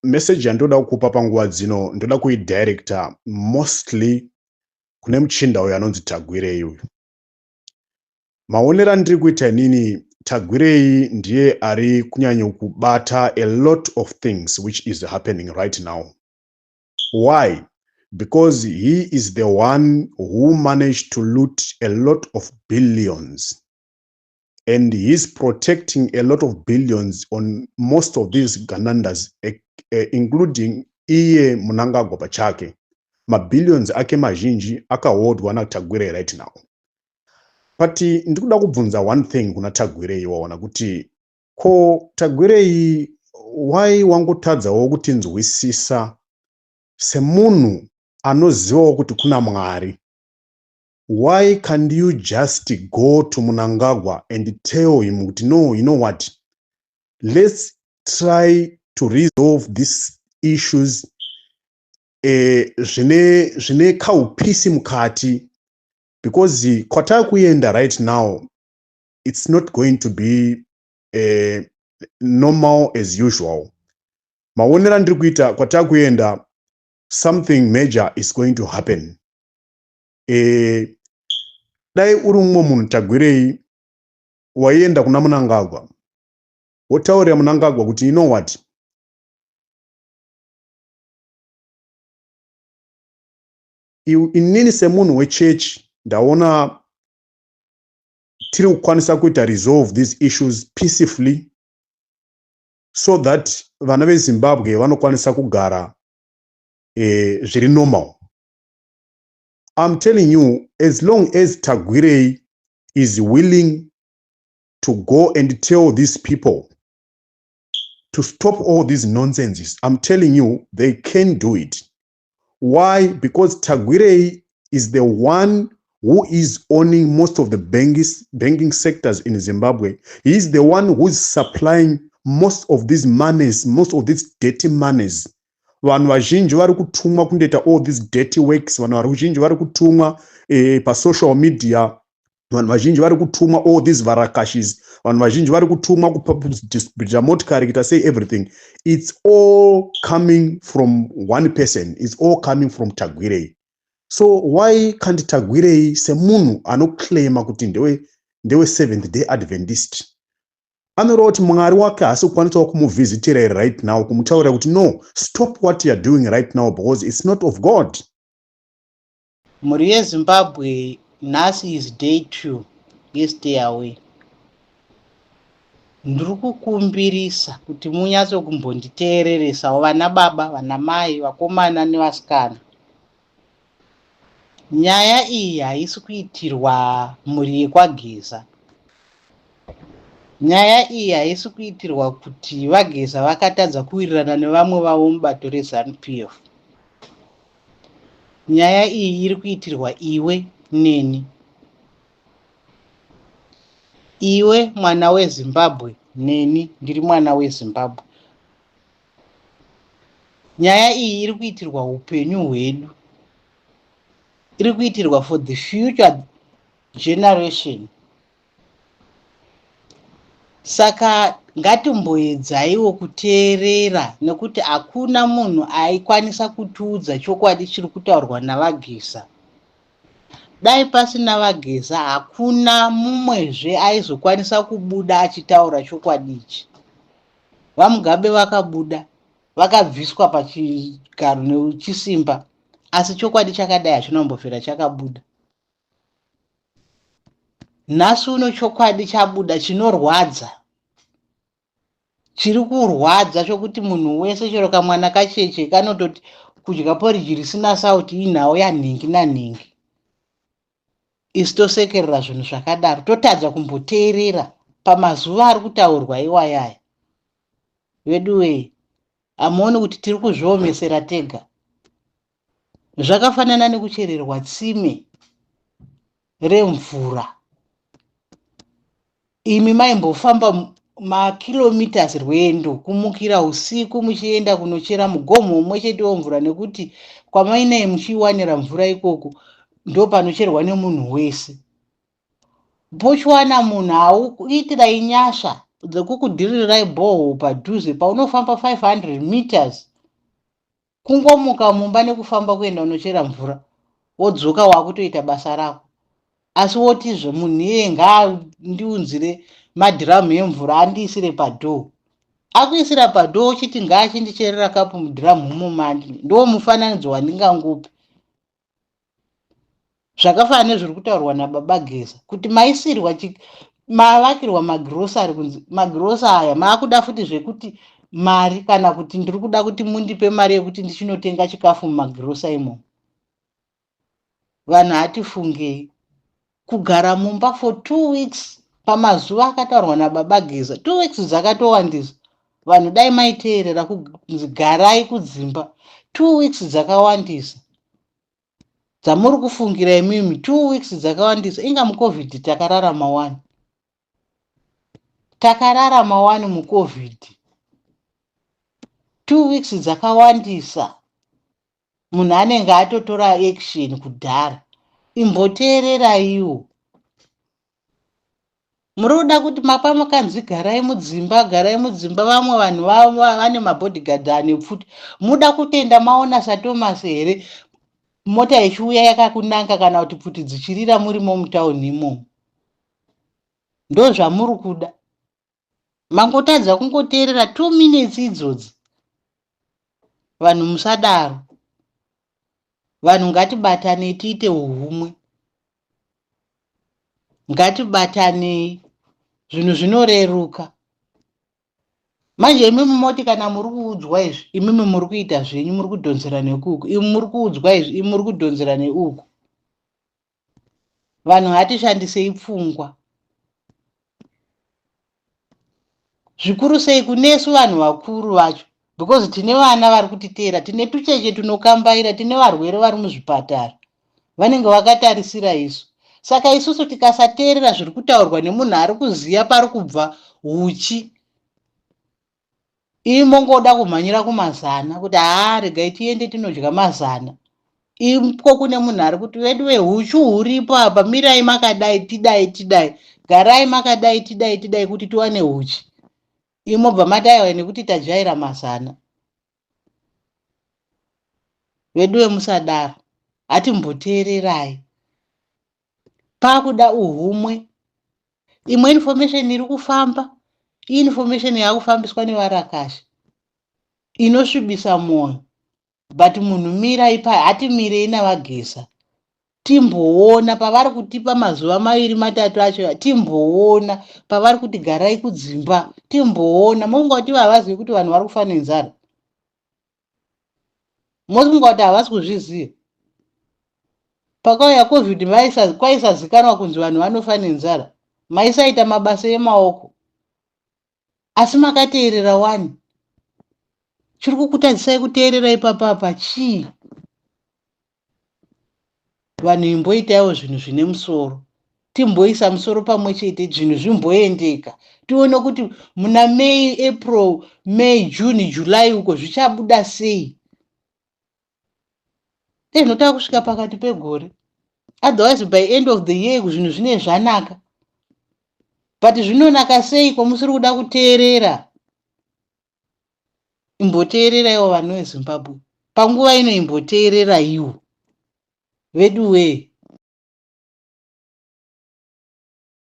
Message yandoda kukupa panguva dzino ndoda kuidirecta mostly kune muchinda uyo anonzi Tagwirei uyu. Maonero andiri kuita inini, Tagwirei ndiye ari kunyanya kubata a lot of things which is happening right now. Why? Because he is the one who managed to loot a lot of billions, and he's protecting a lot of billions on most of these ganandas, including iye Mnangagwa pachake. Mabillions ake mazhinji akahodwa naTagwirei right now. But ndikuda kubvunza one thing kuna Tagwirei, waona kuti ko Tagwirei, why wangotadzawo kutinzwisisa semunhu anozivawo kuti kuna Mwari? Why can't you just go to Mnangagwa and tell him kuti, "No, you know what, let's try to resolve these issues zvine kaupeace mukati," because kwatava kuenda right now, it's not going to be normal as usual. Maonero andiri kuita kwatava kuenda, something major is going to happen. Dai uri mumwe munhu, Tagwirei, waienda kuna Mnangagwa, wotaurira Mnangagwa kuti, "You know what, inini semunhu wechechi ndaona tiri kukwanisa kuita resolve these issues peacefully so that vana veZimbabwe vanokwanisa kugara zviri normal." I'm telling you, as long as Tagwirei is willing to go and tell these people to stop all these nonsenses, I'm telling you, they can do it. Why? Because Tagwirei is the one who is owning most of the banking sectors in Zimbabwe. He is the one who is supplying most of these monies, most of these dirty monies. Vanhu vazhinji vari kutumwa kundoita all these dirty works, vanhu vazhinji vari kutumwa pasocial media, vanhu vazhinji vari kutumwa all these varakashis, vanhu vazhinji vari kutumwa kudistributa motikari, kuita sei, everything. It's all coming from one person. It's all coming from Tagwirei. So why can't Tagwirei, semunhu anoclaima kuti ndewe Seventh Day Adventist, anoreva kuti Mwari wake haasi kukwanisawo kumuvhizitira here right now, kumutaurira kuti, "No, stop what you are doing right now because it's not of God"? Mhuri yeZimbabwe, nhasi is day 2 yestay away. Ndiri kukumbirisa kuti munyatsokumbonditeereresawo, vana baba, vana mai, vakomana nevasikana. Nyaya iyi haisi kuitirwa mhuri yekwaGeza. Nyaya iyi haisi kuitirwa kuti vaGeza vakatadza kuwirirana nevamwe vavo mubato reZANU PF. Nyaya iyi iri kuitirwa iwe neni, iwe mwana weZimbabwe, neni ndiri mwana weZimbabwe. Nyaya iyi iri kuitirwa upenyu hwedu, iri kuitirwa for the future generation. Saka ngatimboedzaiwo kuteerera, nekuti hakuna munhu aikwanisa kutiudza chokwadi chiri kutaurwa navaGeza. Dai pasina vaGeza, hakuna mumwezve aizokwanisa kubuda achitaura chokwadi ichi. VaMugabe vakabuda, vakabviswa pachigaro nechisimba, asi chokwadi chakadai hachina kumbofira chakabuda. Nhasi uno chokwadi chabuda chinorwadza, chiri kurwadza chokuti munhu wese, chero kamwana kacheche kanototi kudya poriji risina sauti inhau yanhingi nanhingi. Isu tosekerera zvinhu zvakadaro, totadza kumboteerera pamazuva ari kutaurwa iwayaya. Veduwei, hamuoni kuti tiri kuzviomesera tega? Zvakafanana nekuchererwa tsime remvura. Imi maimbofamba makilometers rwendo, kumukira usiku muchienda kunochera mugomo mumwe chete wemvura, nekuti kwamainai muchiwanira mvura ikoko ndo panocherwa nemunhu wese. Pochiwana munhu aukuitirai nyasha dzekukudhiririrai borehole padhuze, paunofamba 500 meters. Kungomuka mumba nekufamba kuenda unochera mvura wodzoka wakutoita basa rako, asi wotizve munhu iyeye ngaandiunzire madhiramu emvura andiisire padhoo. Akuisira padhoo uchiti ngaachindicherera kapu mudhiramu umo mandi. Ndo mufananidzo wandingangope. Zvakafanana nezviri kutaurwa nababa Geza kuti maisirwa mavakirwa magirosari, kunzi magirosa aya maakuda futi zvekuti mari, kana kuti ndiri kuda kuti mundipe mari yekuti ndichinotenga chikafu mumagirosa imomo. Vanhu hatifungei kugara mumba for 2 weeks pamazuva akataurwa nababa Geza. 2 weeks dzakatowandisa. Vanhu, dai maiteerera kunzi garai kudzimba. 2 weeks dzakawandisa dzamuri kufungira imimi. 2 weeks dzakawandisa. Inga muCovid takararama wani, takararama wani muCovid. 2 weeks dzakawandisa. Munhu anenge atotora action kudhara. Imboteereraiwo. Muri kuda kuti mapa makanzi garai mudzimba, garai mudzimba. Vamwe vanhu vane mabodyguard ane pfuti. Muda kutenda maona saThomas here, mota ichiuya yakakunanga, kana kuti pfuti dzichirira murimo mutauni imomo? Ndo zvamuri kuda. Mangotadza kungoteerera 2 minutes idzodzi. Vanhu, musadaro. Vanhu, ngatibatanei, tiite uhumwe. Ngatibatanei, zvinhu zvinoreruka. Manje imimi moti kana muri kuudzwa izvi, imimi muri kuita zvenyu, muri kudhonzera nekuku. Imi muri kuudzwa izvi, imi muri kudhonzera neuku. Vanhu, hatishandisei pfungwa, zvikuru sei kunesu vanhu vakuru vacho, because tine vana vari kutiteera, tine tucheche tunokambaira, tine varwere vari muzvipatara vanenge vakatarisira isu. Saka isusu tikasateerera zviri kutaurwa nemunhu ari kuziva pari kubva huchi, imi mongoda kumhanyira kumazana kuti haa, regai tiende tinodya mazana. Iko kune munhu ari kuti vedu vehuchi huripo apa, mirai makadai, tidai tidai, garai makadai, tidai tidai kuti tiwane huchi. Imobva mati aiwa, nekuti tajaira mazana. Vedu vemusadaro, hatimboteererai. Pakuda uhumwe. Imwe information iri kufamba, information yaakufambiswa nevarakashi inosvibisa mwoyo. But munhu mirai pa hatimirei navaGeza, timboona pavari kutipa mazuva maviri matatu acho, timboona pavari kuti garai kudzimba, timboona. Mofunga kuti havazivi kuti vanhu vari kufa nenzara? Mofunga kuti havasi kuzviziva? Pakauya COVID kwaisazikanwa kunzi vanhu vanofa nenzara? Maisaita mabasa emaoko, asi makateerera wani. Chiri kukutadzisai kuteerera ipapapa chii? Vanhu, imboitaiwo zvinhu zvine musoro. Timboisa musoro pamwe chete, zvinhu zvimboendeka, tione kuti muna May, April, May, June, July uko zvichabuda sei. Ezvinotava kusvika pakati pegore, otherwise by end of the year zvinhu zvine zvanaka. But zvinonaka sei kwamusiri kuda kuteerera? Imboteereraiwo, vanhu veZimbabwe, panguva ino imboteereraiwo vedu wee.